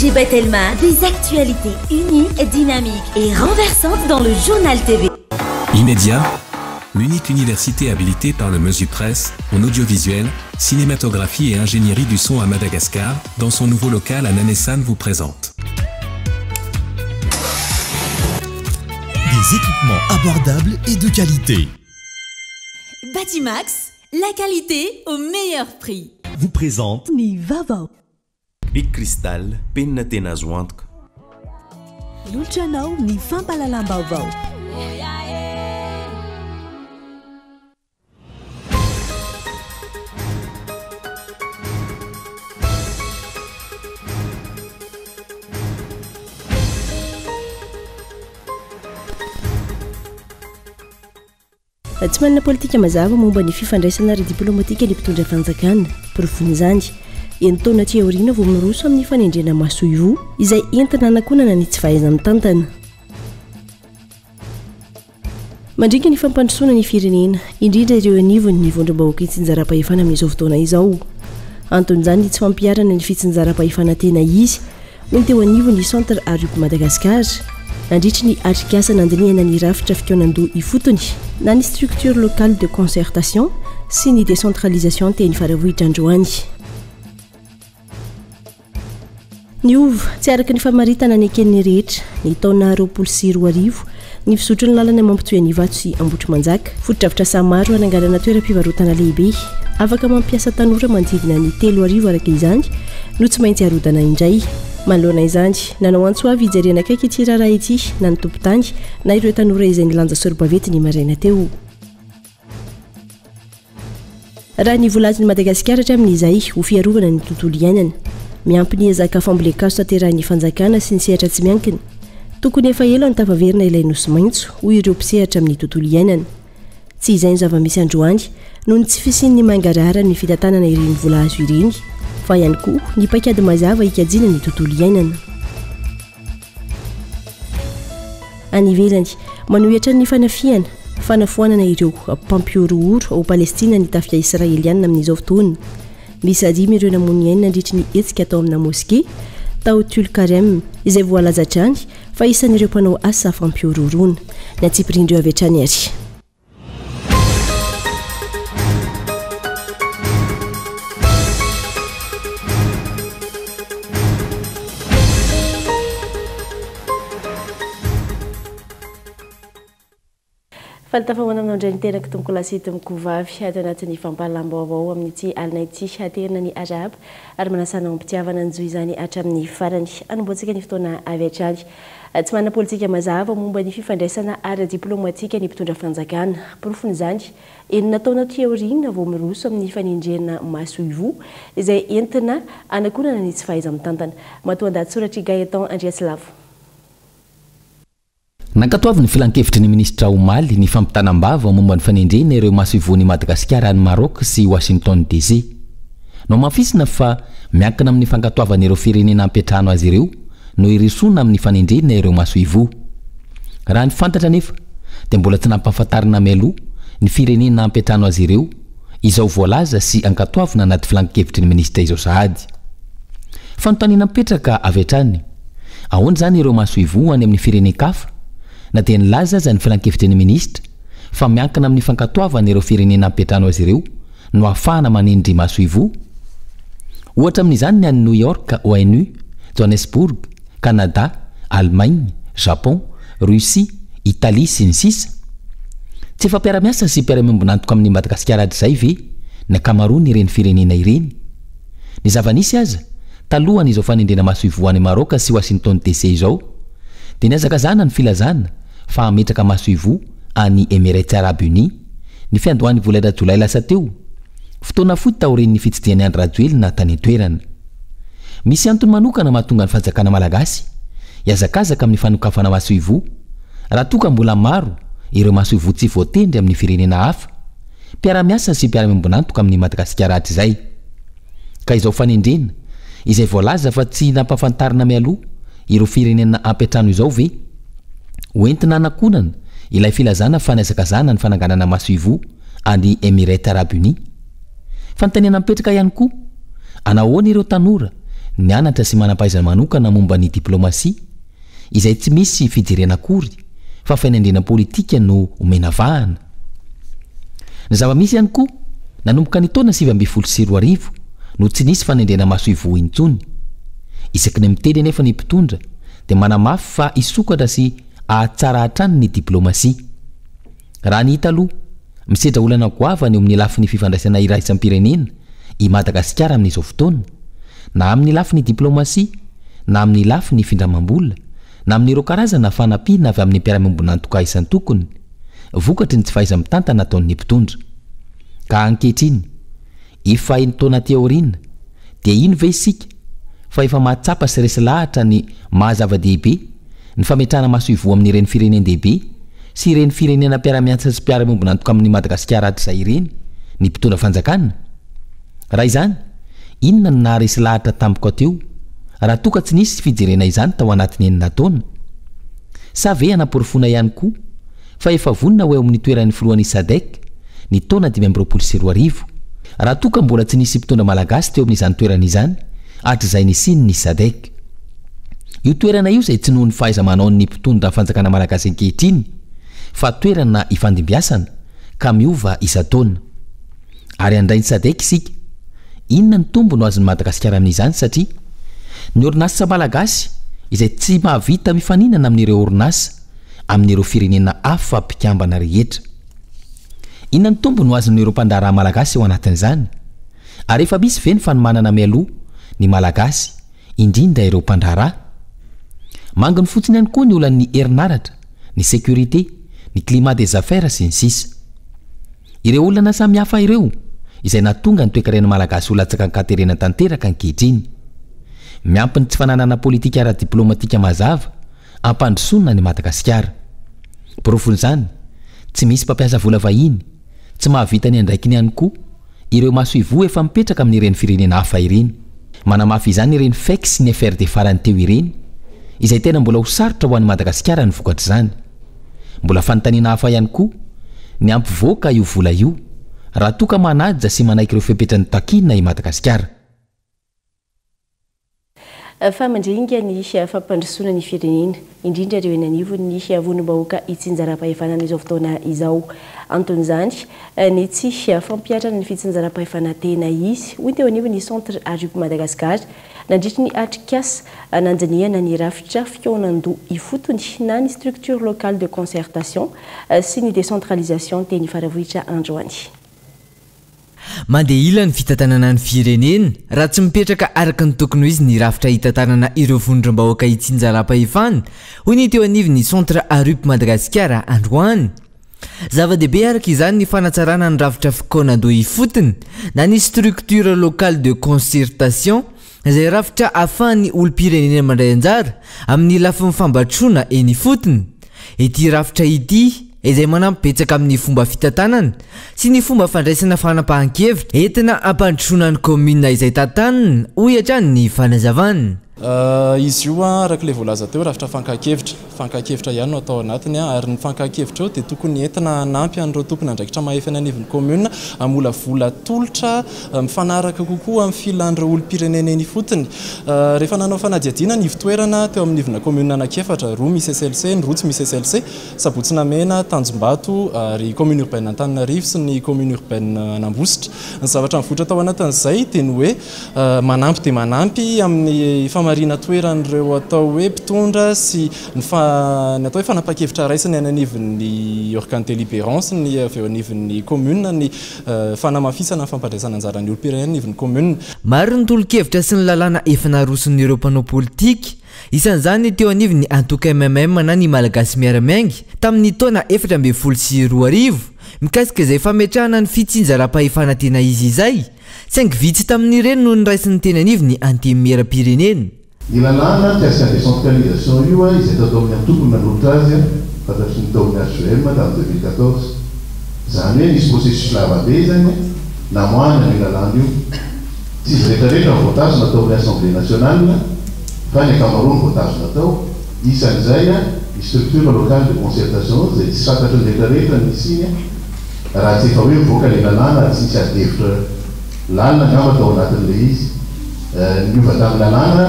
DG Batelma, des actualités uniques, dynamiques et renversantes dans le Journal TV. Immédiat, l'unique université habilitée par le Mesupresse en audiovisuel, cinématographie et ingénierie du son à Madagascar, dans son nouveau local à Nanessan vous présente. Des équipements abordables et de qualité. Batimax, la qualité au meilleur prix. Vous présente Ny vaovao. Bic Cristal, penina tena azo antoka. Manolotra anao ny fampahalalam-baovao. Tsy manana politika mazava momba ny fifandraisana ara-diplomatika ny mpitondra fanjakana. Porofon'izany, enin-taona aty aoriana vao miroso amin'ny fanendrena masoivoho izay entina hanakonana ny tsy fahaiza-mitantana. Mandringa ny fampandrosoana ny firenena, indrindra ireo anivon'ny vondrom-bahoaka itsinjaram-pahefana amin'izao fotoana izao. Anton'izany ny tsy fampiharana ny fitsinjaram-pahefana tena izy, hoy ny teo anivon'ny Centre Arup Madagascar, nandritry ny atrikasa nandinihana ny rafitra fikaonandoha ifotony na ny structure locale de concertation sy ny décentralisation teny Faravohitra androany. Niova, tsy araka ny famaritana neken'ny rehetra, ny taona 2020, ny fizotry ny lalana mampitohy an'Ivato sy Ambohitrimanjaka. Fotodrafitrasa maro hananganana toeram-pivarotana lehibe, afaka mampiasa tanora manodidina ny 3000 araka izany, no tsy maintsy harodana indray. Manoloana izany, nanao antso avo hijerena akaiky ity raharaha ity na ny tompon-tany na ireo tanora izay nilanja sora-baventy ny maraina teo. Raha ny volazan'i Madagasikara hatramin'izay ho fiarovana ny tontolo iainana. Miampy ny ezaka fambolen-kazo tanterahin'ny fanjakana sy ny sehatra tsy miankina. Tokony efa ela no tafaverina ilay Nosy Maitso, hoy ireo mpisehatra amin'ny tontolo iainana. Tsy izay ny zava-misy androany, noho ny tsy fisian'ny mangarahara ny fitantanana ireny vola azo ireny, fa ihany koa ny paikady mazava hikajiana ny tontolo iainana. Any ivelany, manohy hatrany ny fanafihana, fanafoanana ireo mpampihorohoro ao Palestina ny tafika Israeliana amin'izao fotoana. Miisa dimy ireo namono ny ainy nandritry ny hetsika tao amina moske tao Tulkarem, izay voalaza hatrany fa isan'ireo mpanao asa fampihorohoroana. Ny antsipirian'ireo avy hatrany ary. Faly tafahoana aminao indray ny tenako tompokolahy sy tompokovavy ato anatin'ny fampahalalam-baovao amin'ity alina ity. Aterina ny arahaba ary manasa anao am-pitiavana ny zo izany hatramin'ny farany. Hanombohantsika ny fotoana avy hatrany. Tsy manana politika mazava momba ny fifandraisana ara-diplaomatika ny mpitondra fanjakana. Porofon'izany, enina taona aty aoriana vao miroso amin'ny fanendrena masoivoho izay entina hanakonana ny tsy fahaiza-mitantana. Matoandahatsoratr'i Gaëtan Andriatsilavo. Nankatoavin'ny Filankevitry ny Minisitra omaly ny fampitana am-bava momba ny fanendrena ireo masoivohon'i Madagasikara any Maroc sy Washington DC. Nohamafisina fa miankina amin'ny fankatoavan'ireo firenena hampiantrano azy ireo no hirosoana amin'ny fanendrena ireo masoivoho. Raha ny fantatra anefa dia mbola tsy nampahafantarina mialoha ny firenena hampiantrano azy ireo izao voalaza sy ankatoavina anaty filankevitry ny minisitra izao sahady. Fanontaniana mipetraka avy hatrany, ahoana izany ireo masoivoho any amin'ny firenen-kafa na dia nilaza aza ny filankevitry ny minisitra fa miankina amin'ny fankatoavana ireo firenena hampiantrano azy ireo no ahafahana manendry masoivoho? Ohatra amin'izany ny any New York, ONU, Johannesburg, Canada, Allemagne, Japon, Russie, Italie, sy ny sisa Tsy efa mpiara-miasa sy mpiara-miombon'antoka amin'i Madagasikara hatrizay ve ny ankamaroan'ireny firenena ireny? Ny zava-nisy aza, talohan'izao fanendrena masoivoho any Maroc sy Washington DC izao, dia nihazakazahana ny filazana fa hametraka masoivoho any Emirates Arabes Unis ny fiandohan'ny volana jolay lasa teo, fotoana fohy taorian'ny fitsidihan'i Andry Rajoelina tany an-toerana. Misy antony manokana mahatonga ny fanjakana malagasy hihazakazaka amin'ny fanokafana masoivoho raha toa ka mbola maro ireo masoivoho tsy voatendry amin'ny firenena hafa mpiara-miasa sy mpiara-miombon'antoka amin'i Madagasikara hatrizay. Ka izao fanendrena izay voalaza fa tsy nampahafantarina mialoha ireo firenena hampiantrano izao ve ho entina hanakonana ilay filazana fa nihazakazahana ny fananganana masoivoho any Emirates Arabes Unis? Fanontaniana mipetraka ihany koa, anahoana ireo tanora nianatra sy manam-pahaizana manokana momba ny diplaomasia, izay tsy misy fijerena akory fa fainandriana politika no omena vahana. Ny zava-misy ihany koa, nanomboka ny taona 2019 no tsy nisy fanendrena masoivoho intsony. Isaky ny miteny anefa ny mpitondra dia manamafy fa hisokatra sy hahatsara hatrany ny diplaomasia. Raha ny hita aloha, misedra olana goavana eo amin'ny lafiny fifandraisana iraisam-pirenena i Madagasikara amin'izao fotoana, na amin'ny lafiny diplaomasia, na amin'ny lafiny findramam-bola, na amin'ireo karazana fanampiana avy amin'ny mpiara-miombon'antoka isan-tokony, vokatry ny tsy fahaiza-mitantana ataon'ny mpitondra. Ka ankehitriny, efa enin-taona aty aoriana, dia hino ve isika fa efa mahatsapa sy resy lahatra ny maha zava-dehibe ny fametrahana masoivoho amin'ireny firenen-dehibe sy ireny firenena mpiara-miasa sy mpiara-miombon'antoka amin'i Madagasikara hatrizay ireny ny mpitondra fanjakana? Raha izany, inona no naharesy lahatra tampoka teo raha toa ka tsy nisy fijerena izany tao anatin'ny enina taona? Sa ve hanaporofoana ihany koa fa efa vonona ho eo amin'ny toeran'ny filohan'ny Sadec ny taona 2025, raha toa ka mbola tsy nisy mpitondra malagasy teo amin'izany toerana izany hatrizay nisian'ny Sadec? Io toerana io izay tsy noho ny fahaiza-manaon'ny mpitondra fanjakana malagasy ankehitriny fa toerana ifandimbiasana ka miova isan-taona. Ary handray ny Sadec isika. Inona ny tombony ho azon'i Madagasikara amin'izany satria ny orinasa malagasy izay tsy mahavita mifaninana amin'ireo orinasa amin'ireo firenena hafa mpikambana rehetra. Inona ny tombony ho azon'ireo mpandraharaha malagasy ao anatin'izany? Ary efa misy ve ny fanomanana mialoha ny malagasy indrindra ireo mpandraharaha? Manginy fotsiny ihany koa ny olan'ny herinaratra, ny sécurité, ny climat des affaires sy ny sisa. Ireo olana samihafa ireo izay nahatonga ny toekarena malagasy ho latsaka an-katerena tanteraka ankehitriny. Miampy ny tsy fananana politika ara-diplaomatika mazava hampandrosoana an'i Madagasikara. Porofon'izany, tsy misy mpampiasa vola vahiny, tsy mahavita ny andraikiny ihany koa ireo masoivoho efa mipetraka amin'ireny firenena hafa ireny. Manamafy izany ireny FEC sy ny FRD farany teo ireny, izay tena mbola ho sarotra ho an'i Madagasikara ny vokatr'izany. Mbola fanontaniana hafa ihany koa ny hampivoaka io vola io raha toa ka manaja sy manaiky ireo fepetra notakiana i Madagasikara. Fa mandringa ny fampandrosoana ny firenena, indrindra ireo eny anivon'ny vondrom-bahoaka itsinjaram-pahefana amin'izao fotoana izao. Anton'izany, ny tsy fampihatrana ny fitsinjaram-pahefana tena izy, hoy ny teo anivon'ny Centre Arup Madagascar, nandritry ny atrikasa nandinihana ny rafitra fikaonandoha ifotony na ny structure locale de concertation sy ny décentralisation teny Faravohitra androany. Mandeha ila ny fitantanana ny firenena raha tsy mipetraka araka ny tokony ho izy ny rafitra hitantanana ireo vondrom-bahoaka itsinjaram-pahefana, hoy ny teo anivon'ny Centre Arup Madagasikara androany. Zava-dehibe araka izany ny fanatsarana ny rafitra fikaonandoha ifotony na ny structure locale de concertation izay rafitra ahafahan'ny olom-pirenena mandray anjara amin'ny lafiny fambatroana eny ifotony. Ity rafitra ity izay manampy betsaka amin'ny fomba fitantanana sy ny fomba fandraisana fanapahan-kevitra entina hampandrosoana ny kaominina izay tantanina, hoy hatrany ny fanazavana. Izy io araka ilay voalaza teo rafitra fankan-kevitra. Fankan-kevitra ihany no atao anatiny ary ny fankan-kevitra eo dia tokony entina hanampy an'ireo tompon'andraikitra mahefa eny anivon'ny commune hamolavola tolotra mifanaraka kokoa amin'ny filan'ireo olom-pirenena eny ifotony. Rehefa nanao fanadihadiana ny ivon-toerana teo amin'ny ivona commune anankiefatra, roa misy SLC, ny roa tsy misy SLC, Sabotsy Namehana, Tanjombato ary commune urbaine Antananarivo sy ny commune urbaine an'Ambositra. Ny zavatra nivoitra tao anatin'izay dia ny hoe Manampy dia manampy amin'ny famarinan-toeran'ireo atao hoe mpitondra sy ny fa ny atao hoe fanapahan-kevitra raisiny any anivon'ny organe délibérant sy ny avy eo anivon'ny commune ny fanamafisana ny fampandraisana anjara ny olom-pirenena anivon'ny commune. Maro ny tolo-kevitra sy ny lalàna efa naroson'ireo mpanao politika, isan'izany ny teo anivon'ny antoko mmm na ny Malagasy Miara-Miainga tamin'ny taona 2014 mikasika izay fametrahana ny fitsinjaram-pahefana tena izy izay. Saingy vitsy tamin'ireny no noraisin'ny teny anivon'ny Antenimierampirenena. Ny lalàna mikasika ny décentralisation io izay tato amin'ny antoko no nanolotra azy, fantatry ny tao amin'ny HVM tamin'ny 2014. Izany hoe nisy processus lava be izany namoahana an'io lalàna io. Tsy izy rehetra rehetra no voatazona tao amin'ny Assemblée nationale fa ny ankamaroany voatazona tao. Isan'izay ny structure locale de concertation izay tsy fantatry ny rehetra rehetra ny nisiany. Raha tsy efa hoe mivoaka ilay lalàna ary tsy nisy adihevitra lalina angamba tao anatin'ilay izy. Niova tamin'ny lalàna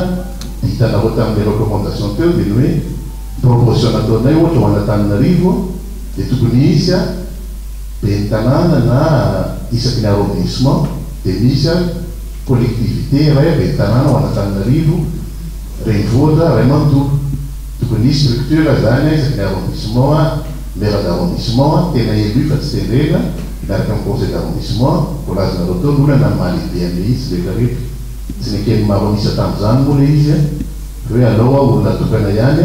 dia hitanareo tamin'ilay recommandation teo dia ny hoe proposition nataonay ohatra ho an'Antananarivo dia tokony hisy ben'ny tanàna na isaky ny arrondissement dia misy collectivité iray ben'ny tanàna ho an'Antananarivo renivohitra iray manontolo. Tokony hisy structure izany isaky ny arrondissement, maire d'arrondissement tena élu fa tsy tendrena miaraka amin'ny conseil d'arrondissement, voalazanareo teo ny olana ny maha lehibe an'ilay izy rehetra rehetra. Tsy neken'ny maro an'isa tamin'izany moa ilay izy fa hoe alao olona tokana ihany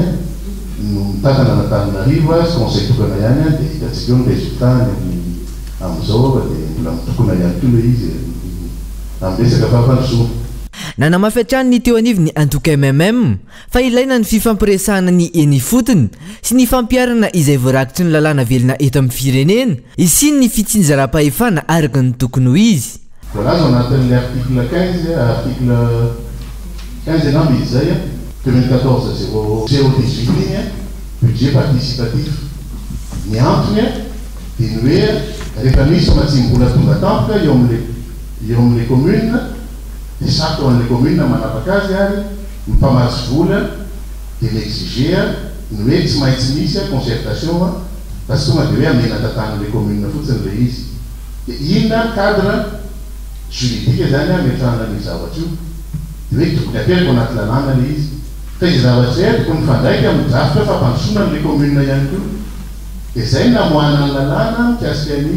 no mitantana an'Antananarivo sy conseil tokana ihany dia hitantsika eo ny résultat ny amin'izao fa dia mbola mitokona ihany koa ilay izy amin'ny resaka fampandrosoana. Nanamafy hatrany ny teo anivon'ny antoko mmm fa ilaina ny fifampiresahana ny eny ifotony sy ny fampiharana izay voarakitry ny lalàna velona eto amin'ny firenena, hisian'ny fitsinjaram-pahefana araka ny tokony ho izy. Voalaza ao anatin'ilay article 15, article 15 angamba izy izay, 2014 zéro zéro 18 iny, budget participatif. Ny antony dia ny hoe rehefa misy famatsiam-bola tonga tampoka eo amin'ilay eo amin'ilay commune dia sarotra ho an'ilay commune manapaka azy ary ny mpamatsy vola dia mi-exiger ny hoe tsy maintsy misy concertation fa tsy tonga dia hoe amena tantanin'ilay commune fotsiny ilay izy. Dia inona ary cadre juridique izany hametrahana an'io zavatra io? Dia hoe tokony apetraka ao anaty lalàna ilay izy. Fa izay zavatra izay tokony mifandraika amin'ny drafitra fampandrosoana an'ilay commune ihany koa. Dia izay no namoahana ny lalàna mikasika ny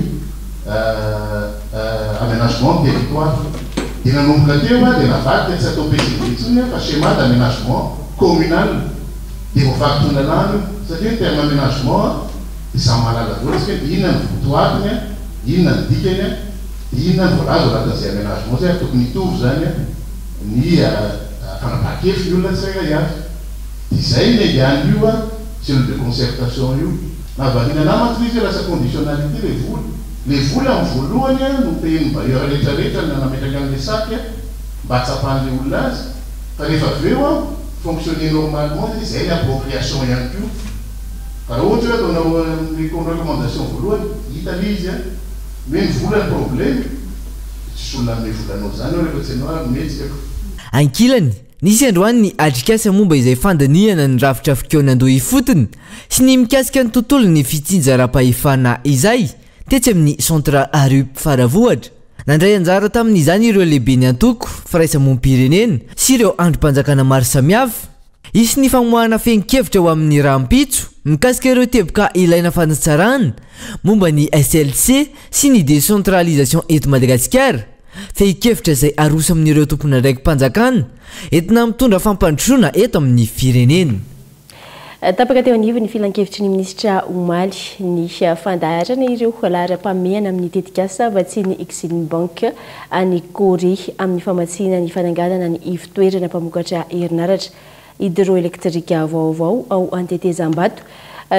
aménagement du territoire. Dia nanomboka teo dia navadika tsy atao PCD intsony fa schéma d'aménagement communal. Dia voafaritry ny lalàna io. Satria ny terme aménagement dia samy mahalala daholo isika hoe inona ny votoatiny, inona ny dikany, dia inona ny voalaza ao anatin'izay aménagement izay ary tokony hitovy izany ny fanapahan-kevitry ny olona tsirairay avy. Dia izay ny niaingan'io cellule de concertation io. Nahavariana anah mantsy ilay izy hoe lasa conditionnalité ilay vola. Ilay vola amin'ny voalohany no payer-n'ny bailleur rehetra rehetra nametraka an'ilay sac mba hahatsapan'ilay olona azy fa rehefa avy eo fonctionner normalement izy izay ny appropriation ihany koa. Fa raha ohatra hoe ataonao amin'ny recommandation voalohany hita ilay izy hoe ny vola ny problème dia tsisy olona hanome vola anao izany eo rehefa tsy ianao ary mihetsika ko. Ankilany, nisy androany ny atrikasa momba izay fandinihana ny rafitra fikaonandoha ifotony sy ny mikasika ny tontolon'ny fitsinjaram-pahefana izay, tetsy amin'ny Centre Arup Faravohitra. Nandray anjara tamin'izany ireo lehiben'ny antoko, firaisamonim-pirenena sy ireo andrim-panjakana maro samihafa. Hisy ny famoahana fehin-kevitra ho amin'ny rahampitso mikasika ireo teboka ilaina fanatsarana momba ny SLC sy ny décentralisation eto Madagasikara. Fehin-kevitra izay aroso amin'ireo tompon'andraiki-panjakana entina mitondra fampandrosoana eto amin'ny firenena. Tapaka teo anivon'ny filankevitry ny minisitra omaly ny fandaharana ireo laharam-pahamehana amin'ny tetikasa vatsian'ny Exim Bank any Korea amin'ny famatsiana ny fananganana ny ivon-toerana mpamokatra herinaratra hydroelektrika vaovao ao Antetezambato,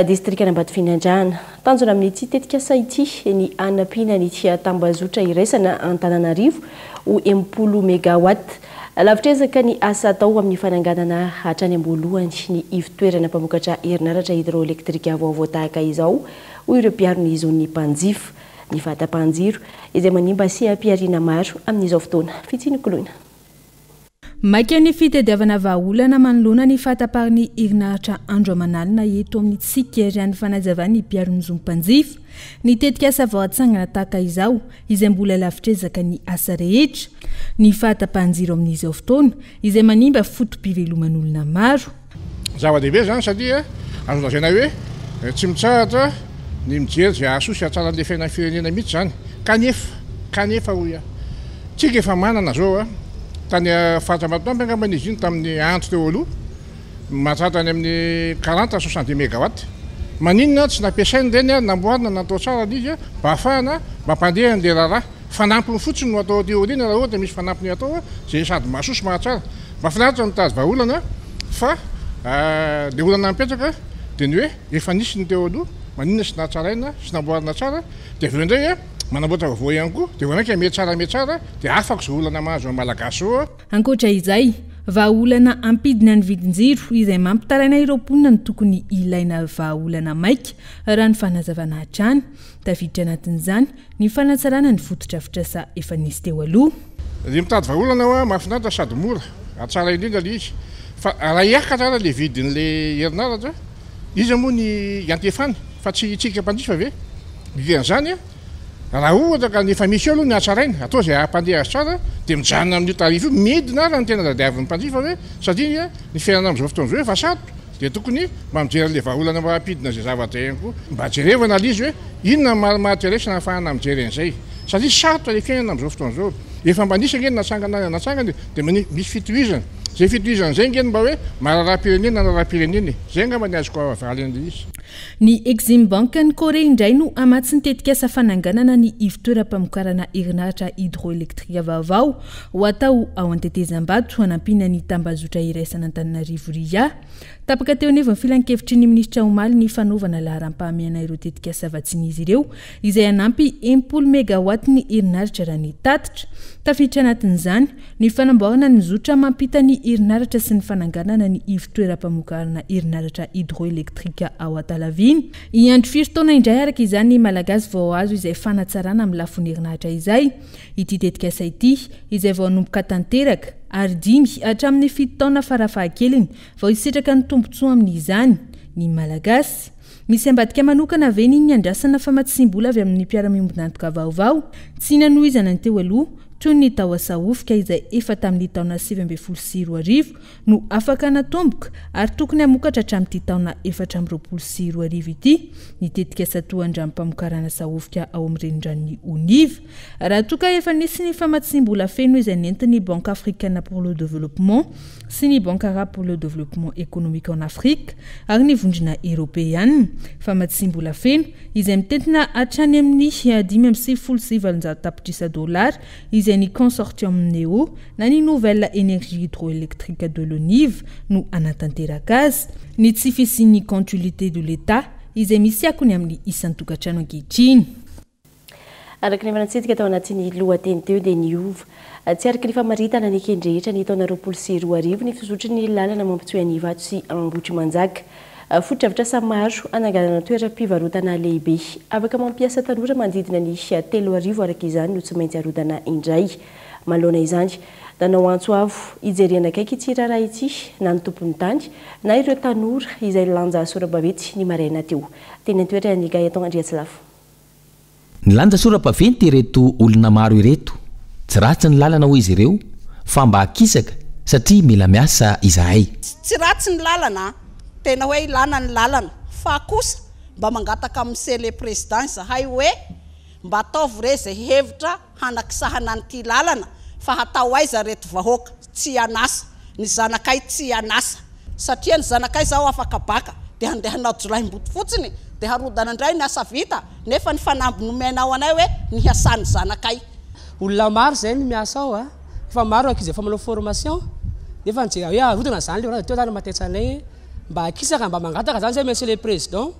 distrikan'Ambatofinandrahana. Tanjona amin'ity tetikasa ity ny hanampiana ny tambazotra iraisana Antananarivo ho 60 megawatt. Lavitr'ezaka ny asa atao amin'ny fananganana hatrany am-boalohany ny ivon-toerana mpamokatra herinaratra hydroelektrika vaovao tahaka izao, hoy ireo mpiaro ny zon'ny mpanjifa. Ny fahatapahan-jiro izay manimba seha-pihariana maro amin'izao fotoana. Fitsinokoloina. Maika ny fitadiavana vahaolana manoloana ny fahatapahan'ny herinaratra andro aman'alina eto amintsika, raha ny fanazavan'ny mpiaro ny zon'ny mpanjifa. Ny tetikasa vao hatsangana tahaka izao, izay mbola lavitr'ezaka ny asa rehetra. Ny fahatapahan-jiro amin'izao fotoana, izay manimba foto-piveloman'olona maro. Zava-dehibe izany satria azo lazaina hoe tsy mitsahatra ny mijery izay hahasoa sy hahatsara an'ilay fiainan'ny firenena mihitsy izany. Kanefa, kanefa hoy aho, tsika efa manana izao a, tany faritra Ambatolampy angamba izy iny tamin'ny andro teo aloha, mahatratra any amin'ny quarante à soixante-dix megawatt. Maninona tsy nampiasaina ireny ary namboarina natao tsara ilay izy mba hahafahana mampandeha an'ilay raharaha. Fanampiny fotsiny no atao aty aoriana raha ohatra misy fanampiny atao izay sady mahasoa sy mahatsara. Mahafinaritra ny mitady vahaolana fa ilay olana mipetraka dia ny hoe efa nisy ny teo aloha, maninona tsy nahatsaraina sy namboarina tsara dia avy eo indray manamboatra vaovao ihany koa dia vao mainka mihatsara mihatsara dia afaka izao olana mahazo ny Malagasy izao. Ankoatra izay, vahaolana hampidina ny vidin-jiro izay mampitaraina ireo mponina no tokony ilaina vahaolana maika, raha ny fanazavana hatrany. Tafiditra anatin'izany ny fanatsarana ny fotodrafitrasa efa nisy teo aloha. Ny mitady vahaolana hoa mahafinaritra sady mora ary tsara indrindra le izy fa raha hiakatra ara le vidin'le herinaratra iza moa ny hiantefany fa tsy itsika mpanjifa ve? Dikan'izany raha ohatra ka ny efa misy eo aloha ny hatsaraina atao izay hahampandeha azy tsara dia mijanona amin'io tarif io midina ara ny tena tadiavin'ny mpanjifa ve satria ny fiainana amin'izao fotoana izao efa sarotra dia tokony mba mijery an'le vahaolana mba hampidina izay zavatra izay ihany koa mba jerevana le izy hoe Inona no marimaritra iraisana ahafahana mijery an'izay? Satria sarotra ilay fiainana amin'izao fotoana izao. Efa mba nisy ange ny natsangana natsangana e, dia mba misy fitohizana. Izay fitohizana izay ange no mba hoe maha-raharaham-pirenena ny raharaham-pirenena e. Izay angamba ny azoko avaly an'ilay izy. Ny Exim Bank any Korea indray no hamatsy ny tetikasa fananganana ny ivon-toeram-pamokarana herinaratra hydroélectrique vaovao ho atao ao Antetezambato hanampiana ny tambazotra iraisan'Antananarivo Ria. Tapaka teo anivon'ny filankevitry ny minisitra omaly ny fanaovana laharam-pahamehana ireo tetikasa vatsian'izy ireo, izay hanampy 60 megawatt ny herinaratra raha ny tatitra. Tafiditra anatin'izany, ny fanamboarana ny zotra mampita ny herinaratra sy ny fananganana ny ivon-toeram-pamokarana herinaratra hydroélectrique ao Antalavina. Hiandry firy taona indray araka izany ny Malagasy vao hahazo izay fanatsarana amin'ny lafiny herinaratra izay? Ity tetikasa ity, izay vao hanomboka tanteraka, ary dimy hatramin'ny fito taona farafahakeliny Vao hisitraka ny tombontsoa amin'izany ny Malagasy. Misy ambadika manokana ve ny niandrasana famatsiam-bola avy amin'ny mpiara-miombon'antoka vaovao? Tsy nanohizana ny teo aloha, toy ny tao Sahofika izay efa tamin'ny taona 2019 no afaka natomboka ary tokony hamokatra hatramin'ity taona 2024 ity ny tetikasa tohandranom-pamokarana Sahofika ao amin'ny reniranon'i Oniva. Raha toa ka efa nisy ny famatsiam-bola feno izay nentin'ny Banque Africaine pour le Développement sy ny Banque Arabe pour le Développement Économique en Afrique ary ny Vondrona Eropeana, famatsiam-bola feno izay mitentina hatrany amin'ny 895 tapitrisa dolara izay ny Consortium Neo na ny Nouvelle Énergie Hydroélectrique de l'Oniva no hanatanteraka azy. Ny tsy fisian'ny compte de l'Etat izay misy akony amin'ny isan-tokantrano ankehitriny. Araka ny efa natsidika tao anatin'ny lohateny teo dia niova tsy araka ny famaritana neken-drehetra ny taona 2020 ny fizotry ny lalana mampitsoy an'Ivato sy Ambohitrimanjaka. Fotodrafitrasa maro hananganana toeram-pivarotana lehibe afaka mampiasa tanora manodidina ny 3000 araka izany no tsy maintsy arodana indray. Manoloana izany, nanao antso avo hijerena akaiky ity raharaha ity na ny tompon'ny tany na ireo tanora izay nilanja sora-baventy ny maraina teo. Teny an-toerana i Gaëtan Andriatsilafo. Nilanja sora-baventy ireto olona maro ireto. Tsy ratsy ny lalana hoy izy ireo fa mba akisaka satria mila miasa izahay. Tsy ratsy ny lalana an! Tena hoe ilana ny lalana fa kosa mba mangataka amin'i Monsieur le Président izahay hoe mba ataovy re izay hevitra hanakisahana an'ity lalana fa hatao aiza reto vahoaka tsy an'asa, ny zanakay tsy an'asa satria ny zanakay zao afaka baka de handeha hanao jiolahimboto fotsiny de harodana indray ny asa vita nefa ny fanamby nomenao anay hoe ny hiasan'ny zanakay. Olona maro zay no miasa ao a, efa maro ankizy efa manao formation nefa ny hoe harodana zany le orinasa, teo zany maha-taitra anay mba akisaka mba mangataka zany zay monsieur le président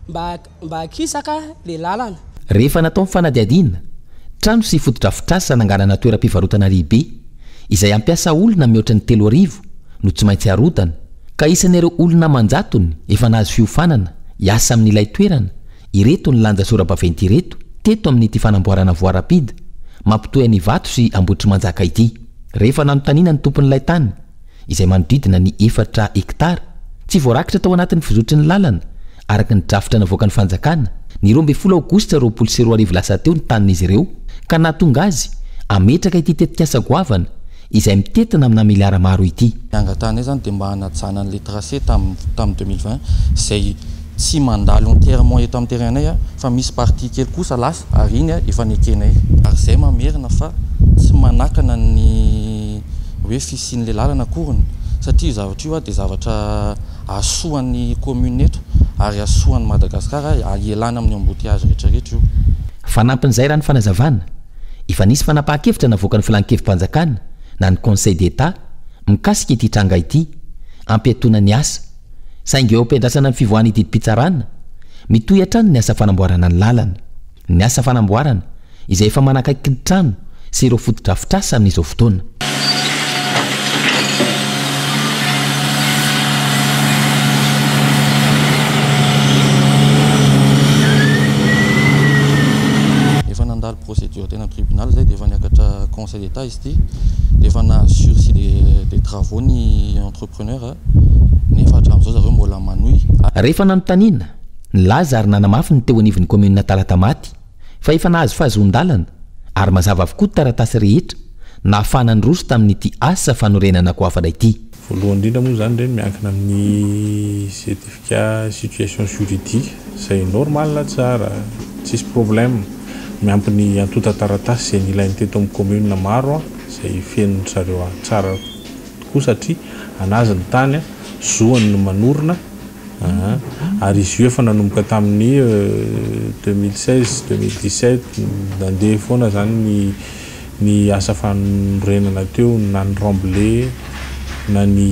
mba mba akisaka le lalana. Rehefa natao ny fanadihadiana, trano sy fotodrafitrasa nanganana toeram-pivarotana lehibe, izay hampiasa olona mihoatra ny 3000 no tsy maintsy arodana, ka isan'ireo olona aman-jatony efa nahazo fiofanana hiasa amin'ilay toerana ireto nilanja sora-baventy ireto teto amin'ity fanamboarana voie rapide mampitohy an'Ivato sy Ambohitrimanjaka ity. Rehefa nanontaniana ny tompon'ilay tany, izay manodidina ny efatra hektara, tsy voarakitra tao anatin'ny fizotry ny lalana, araka ny drafitra navoakan'ny fanjakana, ny 12 aogositra 2020 lasa teo ny tanin'izy ireo, ka nahatonga azy hametraka ity tetikasa goavana izay mitentina amina miliara maro ity. Ny angatahanay izany dia mba hanajana an'ilay tracé tamin'ny tamin'ny 2020 izay tsy mandalo entièrement eto amin'ny terrain-nay fa misy partie kely kosa lasa ary iny efa nekenay. Ary izay mamerina fa tsy manakana ny hoe fisian'ilay lalana akoriny satria io zavatra io dia zavatra hahasoa ny commune eto ary hahasoa an'i Madagasikara hialana amin'ny embouteillage rehetra rehetra io. Fanampin'izay raha ny fanazavana, efa nisy fanapahan-kevitra navoakan'ny filan-kevi-panjakana na ny Conseil d'Etat mikasika ity tranga ity, hampiatoana ny asa. Saingy eo am-piandrasana ny fivoahan'ny didim-pitsarana, mitohy hatrany ny asa fanamboarana ny lalana. Ny asa fanamboarana, izay efa manakaiky ny trano sy ireo fotodrafitrasa amin'izao fotoana. Efa nandalo procédure teny amin'ny tribunal izay dia efa niakatra conseil. Conseil d'Etat izy ity dia efa nahazo sursis de travaux ny entrepreneur nefa hatramin'izao zareo mbola manohy. Rehefa nanontaniana, nilaza ary nanamafy ny teo anivon'ny kaominina Talatamaty fa efa nahazo fahazoan-dalana ary mazava avokoa ny taratasy rehetra nahafahana niroso tamin'ity asa fanorenana goavana ity. Voalohany indrindra moa izany ireny miankina amin'ny certificat situation juridique izay normal tsara, tsisy problème, miampy ny antontan-taratasy izay nilainy teto amin'ny commune maro izay fenon-dry zareo tsara tokoa satria an'azy ny tany, zoany ny manorina ary izy io efa nanomboka tamin'ny 2016, 2017 nandeha foana izany ny ny asa fanorenana teo na ny remblai na ny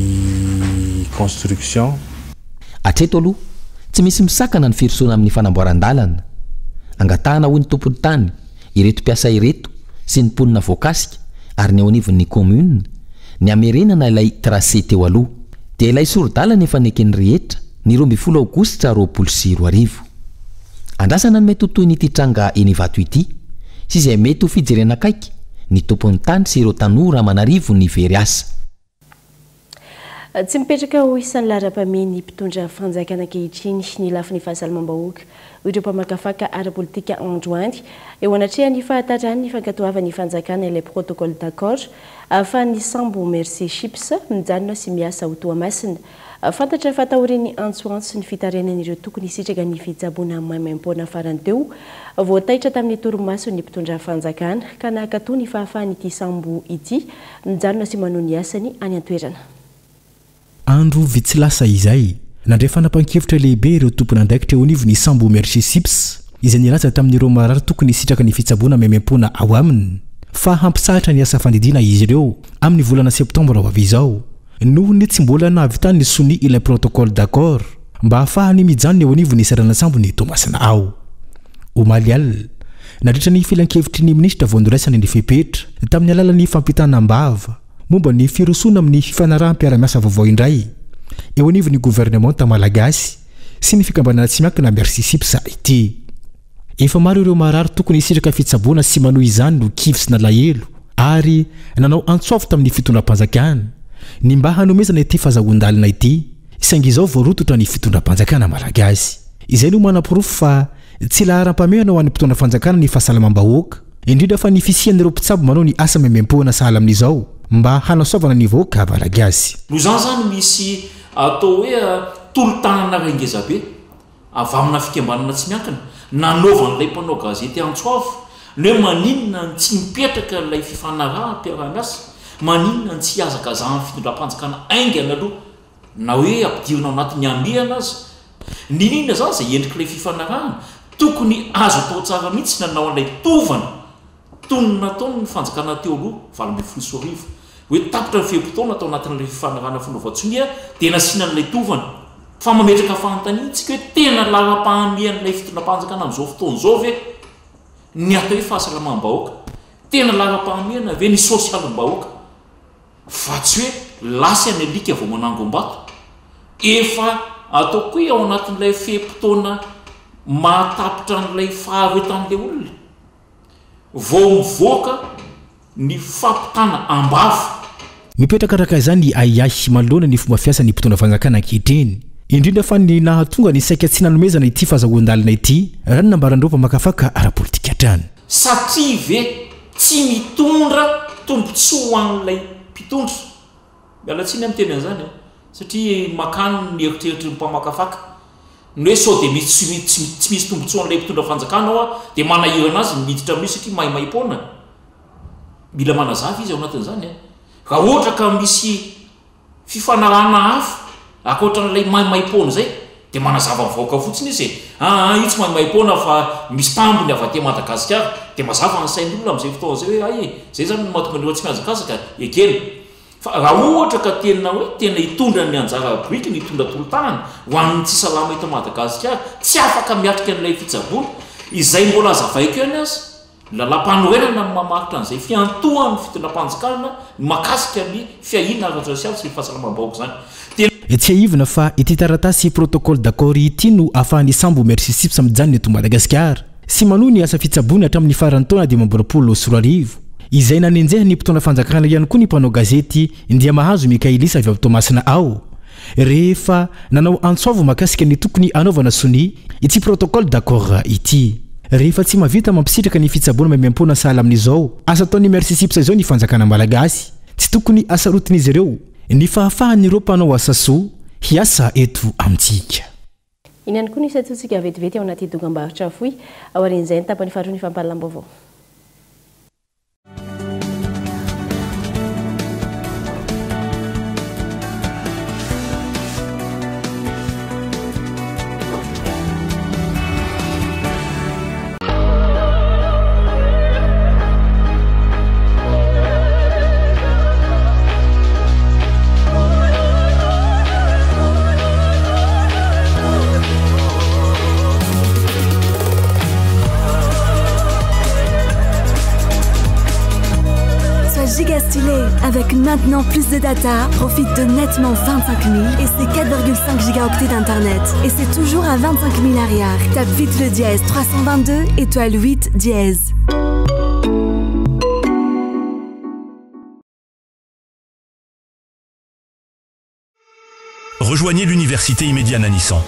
construction. Hatreto aloha, tsy misy misakana ny firosoana amin'ny fanamboaran-dalana. Angatahana hoy ny tompon'ny tany, ireto mpiasa ireto sy ny mponina voakasika ary ny eo anivon'ny commune, ny hamerenana ilay tracé teo aloha. Dia ilay sori-dalana efa neken'ny rehetra ny 12 aogositra 2020. Andrasana ny mety ho tohin'ity tranga eny Ivato ity sy izay mety ho fijerena akaiky ny tompon'ny tany sy ireo tanora aman'arivony very asa. Tsy mipetraka ho isan'ny laharam-pahamehan'ny mpitondra fanjakana ankehitriny ny lafiny fahasalamam-bahoaka, hoy ireo mpamakafaka ara-politika androany, eo anatrehan'ny fahataran'ny fankatoavan'ny fanjakana ilay protocole d'accord ahafahan'ny sambo Mercy Ships mijanona sy miasa ao Toamasina. Fantatra fa taorian'ny antsoantso sy ny fitarainan'ireo tokony hisitraka ny fitsaboana maimaimpoana farany teo, vao taitra tamin'ny torimasony ny mpitondra fanjakana ka nahakatoa ny fahafahan'ity sambo ity mijanona sy manohy ny asany any an-toerana. Andro vitsy lasa izay, nandray fanapahan-kevitra lehibe ireo tompon'andraikitra eo anivon'ny sambo Mercy Ships, izay nilaza tamin'ireo marary tokony hisitraka ny fitsaboana maimaimpoana ao aminy, fa hampitsahatra ny asa fandidiana izy ireo amin'ny volana septambra ho avy izao. Noho ny tsy mbola nahavitany sonia ilay protocole d'accord mba hahafahany mijanona eo anivon'ny seranan-tsambon'i Toamasina ao. Omaly alina, nandritra ny filankevitry ny minisitra vao noraisana ny fepetra, tamin'ny alalan'ny fampitana am-bava, momba ny firosoana amin'ny fifanaraham-piarahamiasa vaovao indray eo anivon'ny governemanta malagasy sy ny fikambanana tsy miankina Merci Sips ity. Efa maro ireo marary tokony hisitraka fitsaboana sy manohy izany no kivy sy nalahelo ary nanao antso avo tamin'ny fitondram-panjakana ny mba hanomezana ity fazahoan-dalana ity saingy izao vao rototra ny fitondram-panjakana malagasy. Izay no manaporofo fa tsy laharam-pahamehana ho an'ny mpitondra fanjakana ny fahasalamam-bahoaka, indrindra fa ny fisian'ireo mpitsabo manao ny asa maimaimpoana sahala amin'izao mba hanasoavana ny vahoaka malagasy. Noho izany izany misy atao hoe tolo-tanana iray ngezabe. avy amina fikambanana tsy miankina, nanaovan'ilay mpanao gazety antso avo, ny hoe maninona no tsy mipetraka ilay fifanaraham-piaraha-miasa, maninona no tsy hihazakazahan'ny fitondram-panjakana haingana aloha, na hoe ampidirina ao anatin'ny hamehana aza. N'inon'inona izany izay endrik'ilay fifanarahana, tokony azo atao tsara mihitsy ny hanao an'ilay tovana. Toy ny nataon' ny fanjakana teo aloha, 2018, hoe tapitra ny fe-potoana tao anatin'ilay fifanarahana fanaovan-tsonia dia nasiana an'ilay tovana. Fa mametraka fanontaniana isika hoe tena laharam-pahamehan'ilay fitondram-panjakana amin'izao fotoana izao ve ny atao hoe fahasalamam-bahoaka? Tena laharam-pahamehana ve ny sosialim-bahoaka? Fa tsy hoe lasa ny alika vao manangom-bato. Efa ataoko hoe ao anatin'ilay fe-potoana mahatapitra an'ilay faharetan'ilay olona. Vao mivoaka ny fampitana am-bava. Mipetraka araka izany ny ahiahy manoloana ny fomba fiasan'ny mpitondra fanjakana ankehitriny, indrindra fa ny nahatonga ny saika tsy nanomezana ity fazahoan-dalana ity, raha ny nambaran'ireo mpamakafaka ara-politika hatrany. Satria ve tsy mitondra tombontsoa ho an'ilay mpitondra? Miala tsiny aho miteny an'izany an! Satria makany ny eritreritry ny mpamakafaka. Ny hoe sao dia misy tsy tsy misy tombotsoan'ilay mpitondra fanjakana ao dia manahirana azy ny miditra amin'io satria maimaim-poana. Mila manazava izy ao anatin'izany an! Raha ohatra ka misy fifanarahana hafa ankoatran'ilay maimaim-poana izay dia manazava ny vahoaka fotsiny izy e! Aa io tsy maimaim-poana fa misy tambiny avy aty Madagasikara. Dia mazava ny sain'ny olona amin'izay fotoana izay hoe hay e! Izay izany no mahatonga ny olona tsy mihazakazaka, ekena. Fa raha ohatra ka tena hoe tena hitondra ny anjara birikiny, hitondra tolo-tanana ho an'ny tsy salama eto Madagasikara, tsy afaka miatrika an'ilay fitsaboana, izay mbola hazavaiko ihany aza, ny lalàmpanorenana no mamaritra an'izay fiantohan'ny fitondram-panjakana ny mahakasika ny fiahiana ara-tsosialy sy ny fahasalamam-bahoaka izany. Dia. Tsiahivina fa ity taratasy protocole d'accord ity no ahafahan'ny sambo Mercy Ships mijanona eto Madagasikara sy manohy ny asa fitsaboany hatramin'ny faran'ny taona 2025. Izay nanenjehan'ny mpitondra fanjakana ihany koa ny mpanao gazety Ndiamahazo Michaelis avy ao Toamasina ao rehefa nanao antso avo mahakasika ny tokony hanaovana sonia ity protocole d'accord ity. Rehefa tsy mahavita mampisitraka ny fitsaboana maimaimpoana sahala amin'izao asa ataon'ny Mercisips izao ny fanjakana malagasy, tsy tokony hasarotin'izy ireo ny fahafahan'ireo mpanao asa soa hiasa eto amintsika. Iny ihany koa no isantsontsika vetivety ao anaty dokambarotra fohy, aorian'izay ny tapany faharoa ny fampahalalam-baovao. Sois giga stylé Avec maintenant plus de data, profite de nettement 25 000 et ses 4,5 gigaoctets d'internet. Et c'est toujours à 25 000 arrière. Tape vite le dièse 322 étoile 8 dièse. Rejoignez l'université immédiate Nanissan.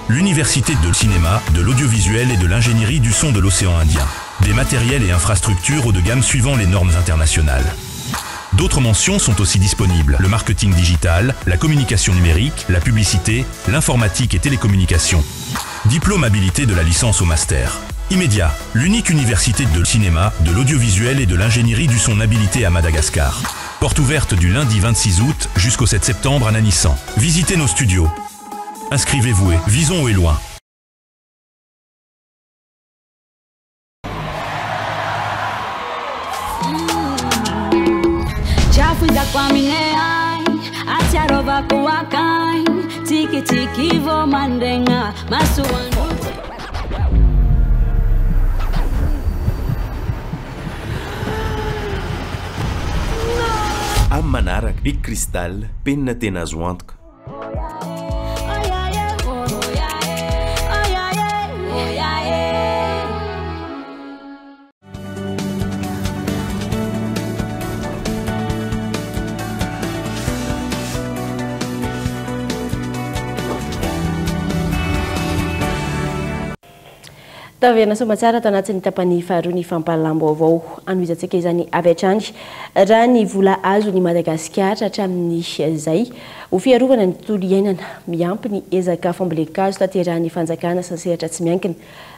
L'université de cinéma, de l'audiovisuel et de l'ingénierie du son de l'océan Indien. Des matériels et infrastructures haut de gamme suivant les normes internationales. D'autres mentions sont aussi disponibles. Le marketing digital, la communication numérique, la publicité, l'informatique et télécommunications. Diplôme habilité de la licence au master. Immédiat, l'unique université de cinéma, de l'audiovisuel et de l'ingénierie du son habilité à Madagascar. Porte ouverte du lundi 26 août jusqu'au 7 septembre à Nanissan. Visitez nos studios. Inscrivez-vous et visons haut et loin. Amin'ny manaraka, Bic Cristal, penina tena azo antoka. Taverina soamatsara ato anatin'ny tapany faharoa ny fampahalalam-baovao. Hanohizantsika izany avy hatrany raha ny vola azon'i Madagasikara hatramin'izay ho fiarovana ny tontolo iainana, miampy ny ezaka fambolen-kazo tanterahin'ny fanjakana sy ny sehatra tsy miankina.